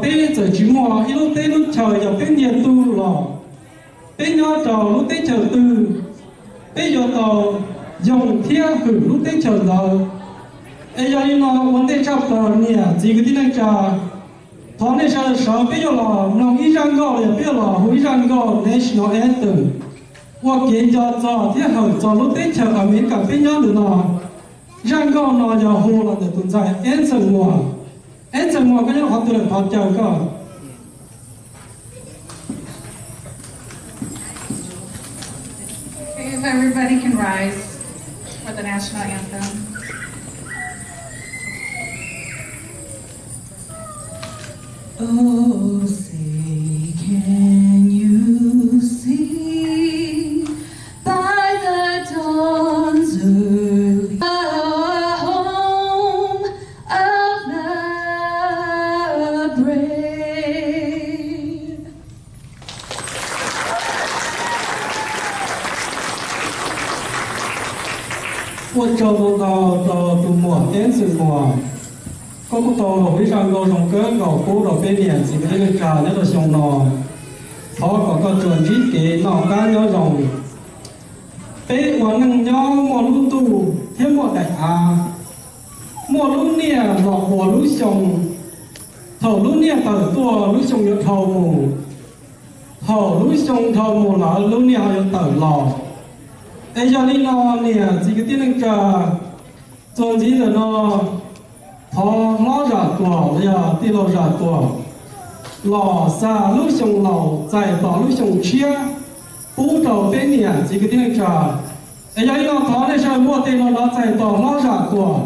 Peb txawm tsis muaj ib lub teb lub chaws yog peb ntiag tug los, peb nyob rau lub teb chaws twg, peb yuav tau yoo thiab hwm lub teb chaws ntawd. Es yog li no ua ntej tshaj plaws niam txiv kwv tij neej tsa, thov nej sawv daws sawv peb yuav los mloog ib zaj nkauj los yog peb yuav los hu ib zaj nkauj national anthem ua kev nco txog thiab hawm txog lub teb chaws Amelikas peb nyob ntawm no. Zaj nkauj no yog hu los ntawm tus ntxhais Anson Muas. Anson Muas, koj nyob qhov twg lawm thov caw koj. Okay, if everybody can rise for the national anthem. Oh, say, can you see by the dawn's early the home of the brave? Ua tsaug ntau ntau rau tus muam Anson Muas, koj kuj tau los ib zaj nkauj zoo kawg nkaus pub rau peb niam txiv kwv tij neej tsa nyob rau xyoo no. Thov kom koj tsuas ntsib kev noj qab nyob zoo. Peb ua neej nyob muaj lub ntuj thiab muaj daim av, muaj lub niaj los ua lub xyoo. Thaum lub niaj tawm tuaj lub xyoo yuav dhau mus, thaum lub xyoo dhau mus lawm lub niaj ho yuav tawm los. Es yog li no niam txiv kwv tij neej tsa, txuas ntxiv ntawm no thov hlob Zam Tuam los yog tij laug Zam Tuam los xa lub xyoo laus txais tos lub xyoo tshiab pub rau peb niam txiv kwv tij neej tsa. Es yog li no thov nej sawv daws muaj tes los txais tos hlob Zam Tuam.